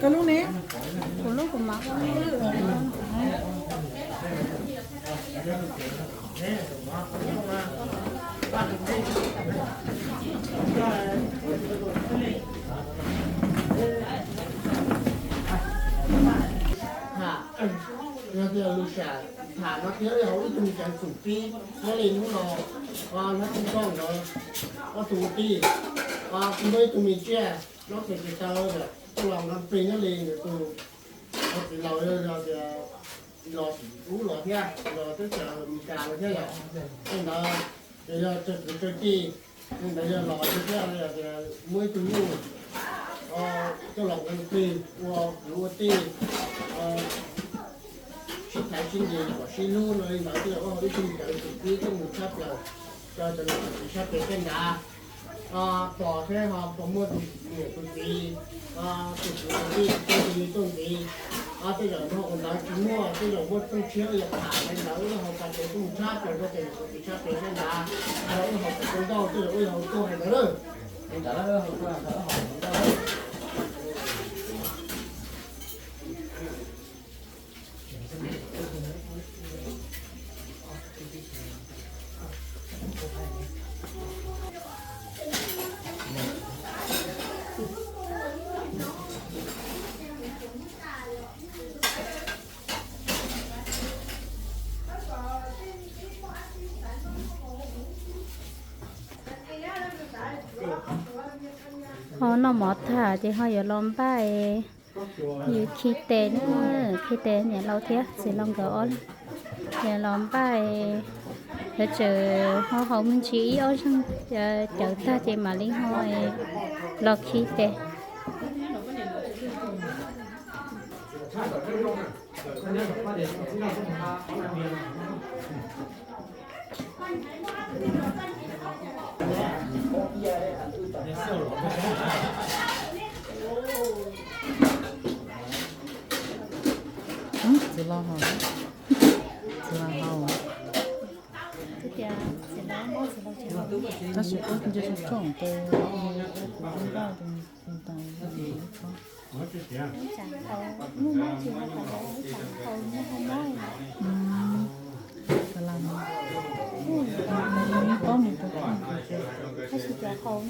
Koj lub ne? Kuv lub kuv mam. Tham, yog tias lus sam tham no thiab yog ib tug me ceev xwm pib nyob li hnub no, nyob tib nrog ntawd ob tug ua tij, kuj muaj ib tug me tsiaj nyob pem pes taw, coj los nqa plig nyob li nws tus txiv laus yog tias los tsis ub los thiab, los teb chaws Amelikas los thiab yom. Tej ntawd ces yog tsawg kwv tsawg tij, tej ntawd yog los thiab, yog tias muaj ib tug nyuj coj los ua plig ua kwv ua tij, sib thaiv sib nqis kom sib hlub no li ntawd, tej zaum ua ib tug me ceev xwm pib coj mus tshaj plaws rau cov niam cov txiv sab pem tej nrad pom thiab ho puas muaj tus niam tus txiv, tus kwv tus tij tus tij tus me tuaj ntxiv. Tej zaum nrog ua ntawd tsis muaj, tej zaum muaj txheej tshiab yog tham li ntawd wb ho pab tsev tuaj mus tshaj plaws rau cov niam cov txiv sab pem tej nrad, wb ho pab tsev nkauj tej zaum wb ho tuaj hais ntawd lawm. Ho noj mov tag ces ho yuav los npaj, yuav khi tes na, khi tes niam laus thiab txiv laus nkawd ob leeg. Yuav los npaj, yuav tsum ho haus me ntsis ib ob zaug, cawv tag ces mam li ho los khi tes. Txiv laus haus, txiv laus haus. Tab sis ua nce tsoom tes, kuv ua npaj tes tus ntawd. Tab mas tab mas pheej xwb tab sis pheej tas haus.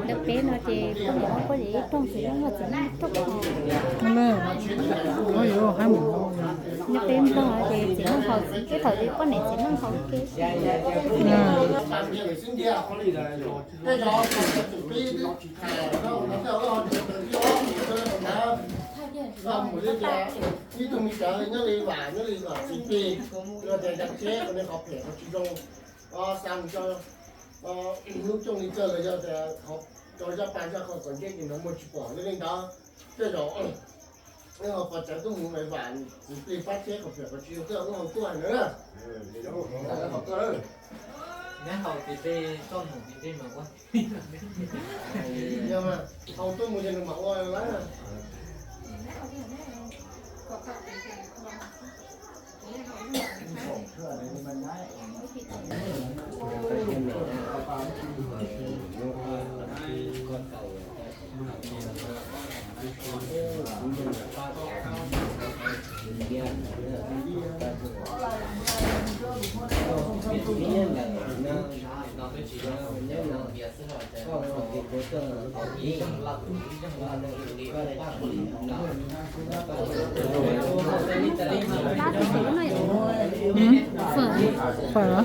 Ntawm peb no ces poj niam muab poj niam ib rooj, txiv neej muab txiv neej ib rooj. Ntawm peb nplog ces txiv neej haus, tej thaum poj niam txiv neej haus kev. Ib tug me cawv nyob li vam nyob li vam txiv plig, yog tias cov tsheb qhov nej qhov phem qhov tsis zoo, xa mus rau lub cooj li kawg los yog tias rau zaj pas zaj qhov kom ntsej ces nws muag tsis pom li ntawd. Tej zaum ho pov tsawv tuaj mus vam txiv plig pab tsheb qhov phem qhov tsis zoo, tej zaum wb ho tuaj hais ntawd na. Neb haus txiv plig, txoj mus txiv plig mas ua Yog mas, haus tuaj mus ces nws mam ua lawm. Phở. Phở hả?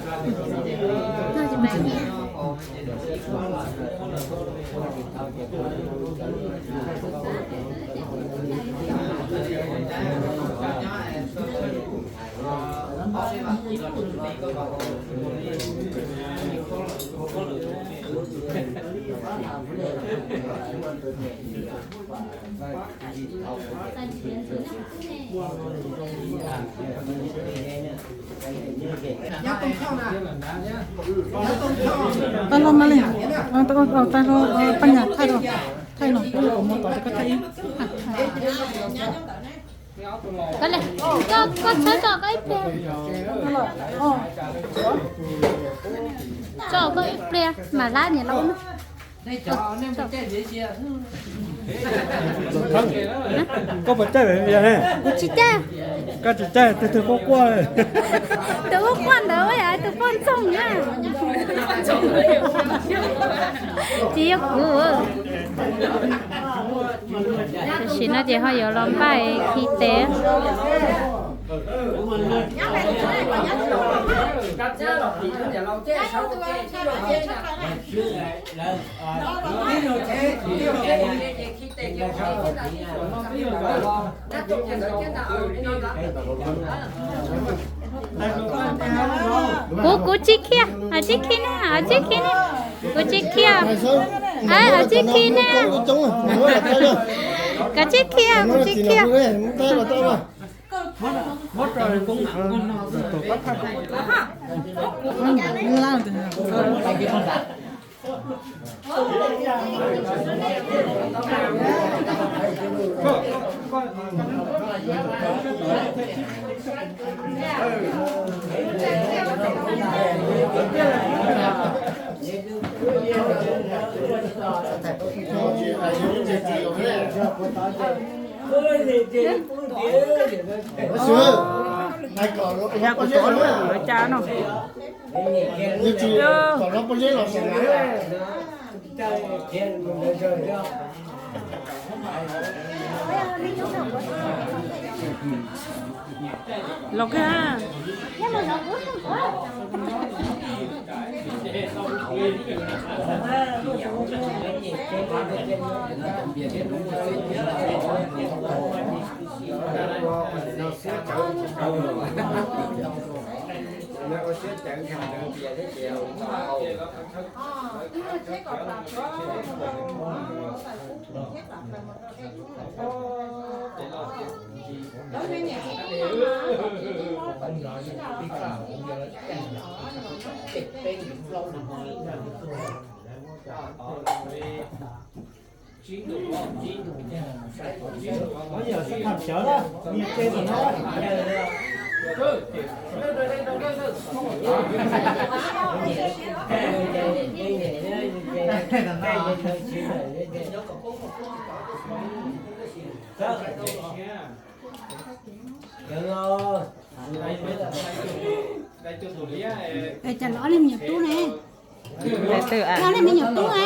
Tau los mas li. Tau los, pab nyas thaij los. Thaij no, kuv mus tod ces koj thaij ib. Koj li, koj, koj txhob tso koj ib pliag. Tso koj ib pliag mam lab niam laus na. Koj puas caij lawm ne? Kuv tsis caij. Koj tsis caij, tus twg quaj quaj? Tus quaj quaj ntawd yog tus poj ntxoog na. Tsis yog kuv. Tam sim no ces ho yuav los npaj khi tes. Kuv, kuv tsis khiav, kuv tsis khiav ne, kuv tsis khiav. Kuv tsis khiav ne, kuv tsis khiav, kuv tsis khiav. Yog kuv tuav lawv cas no. Los kawg. Es cas lawv ob leeg me nyuam tub ne? Lawv ob leeg me nyuam tub ne?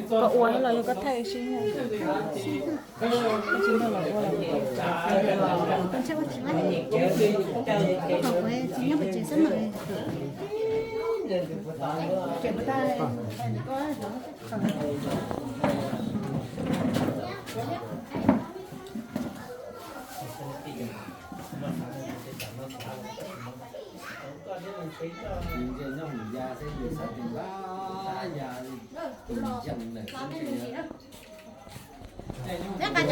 Koj ua los yog koj thaij sib.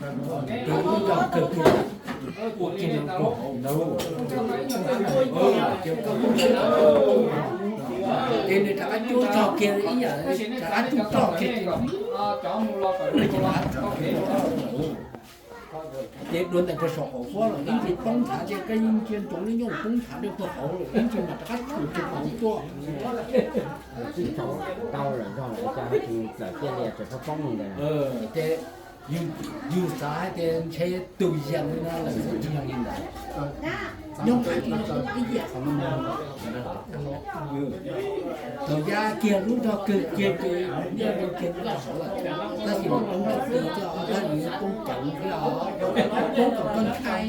Tus lub rog kawg kiag ua kiag no rau hauv ntawd, ces nws rov qab cuab rog kiag ib yam, rov qab cuab rog kiag ces dua ntais puag saum qaum fuab los ib ntsis poob nthav, ces koj yeej ntsia ntsoov lub nyooj poob nthav rau puag hauv lawm, ib ntsis mas rov qab tshum tshum hauv tuaj. Tau lawm zog lawm cas tsis txawm tiaj li tseem poob poob li ntawd. Ces yus xav hais tias ntshe tus yam li no lawm xwb, tsis yog li ntawd. Nyob qhov twg los ib yam qhov no. Thaum ya kiag lub rog kawg kiag ces nyob rau kiag lub rog saud lawm, tab sis mas poob tsis txog, tab sis poob ceev thiab os, poob kom koj ntshai.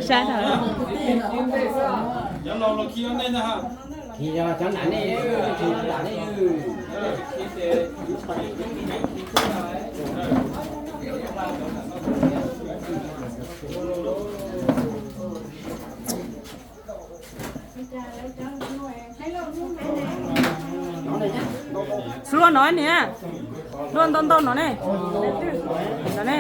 Sab dhau. Khi yog cov nram nej, khi nram nej. Xub luaj no niam, luaj ntau ntau no ne, no ne.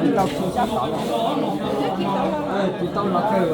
Tsis tau khi sab tod los, tsis tau los kawg.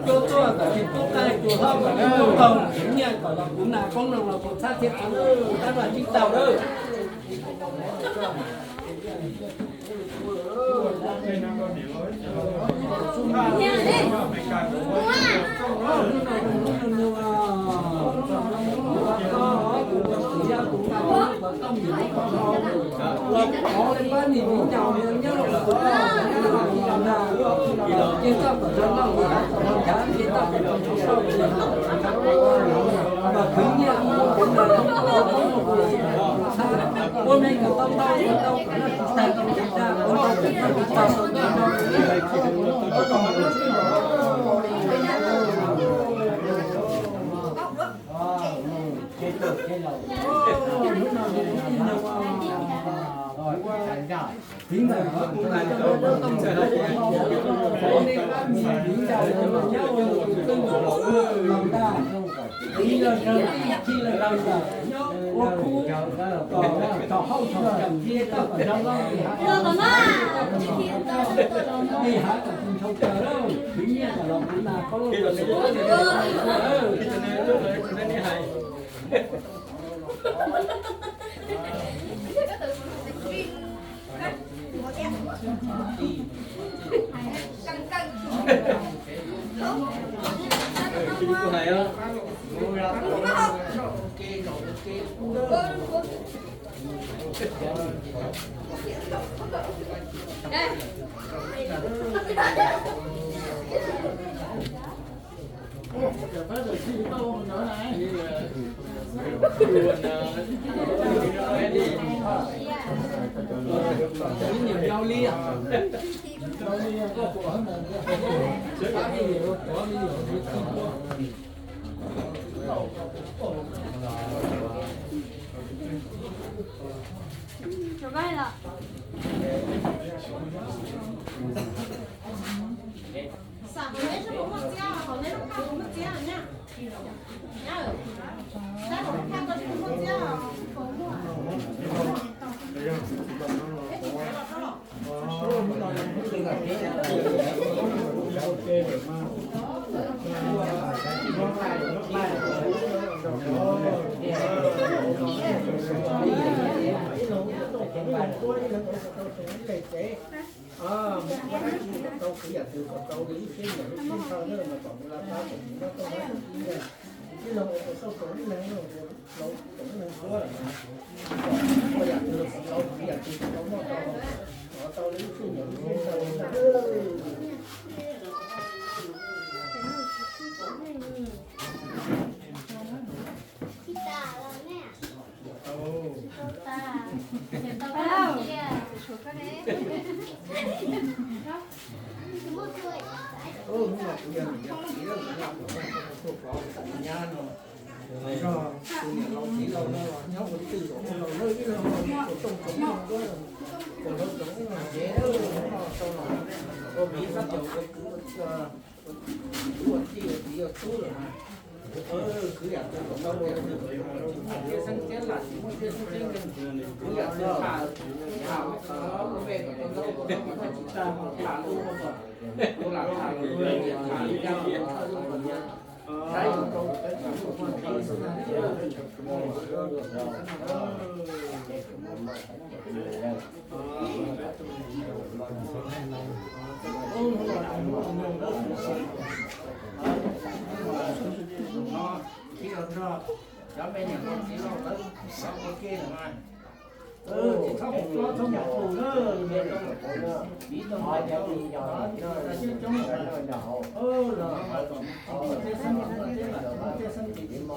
Cua tuaj kom tsis pub qaij, cua hlob kom tsis pub qaug, nyiaj kom los kuv nas koob no los kuv txhab thiab txhab tab vaj tsib taug lawm. Xam hauv neb lub kuv muaj txiab, hauv neb lub kuv muaj txiab nyab. Nyab, saib hauv thaj koj tsis muaj txiab os.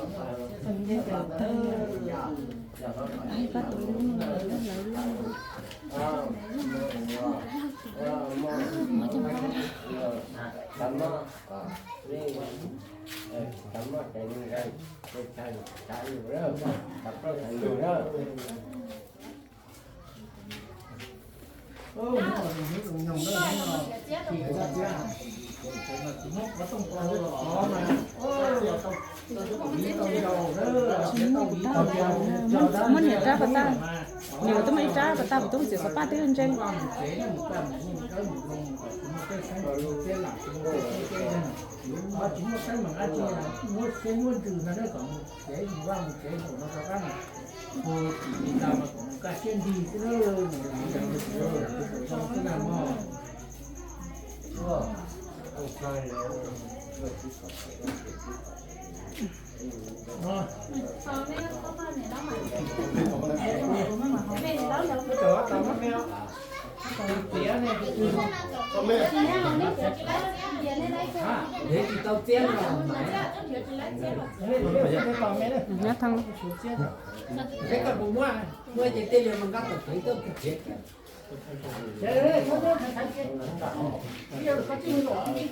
Tus nce tawm tag, pab tus lub no lawv lub, muab cov pab. Muab niam rab pas tag, niam twb muaj ib rab pas tag, kuv twb txiav xov paj twb ntse. Nyob thoob.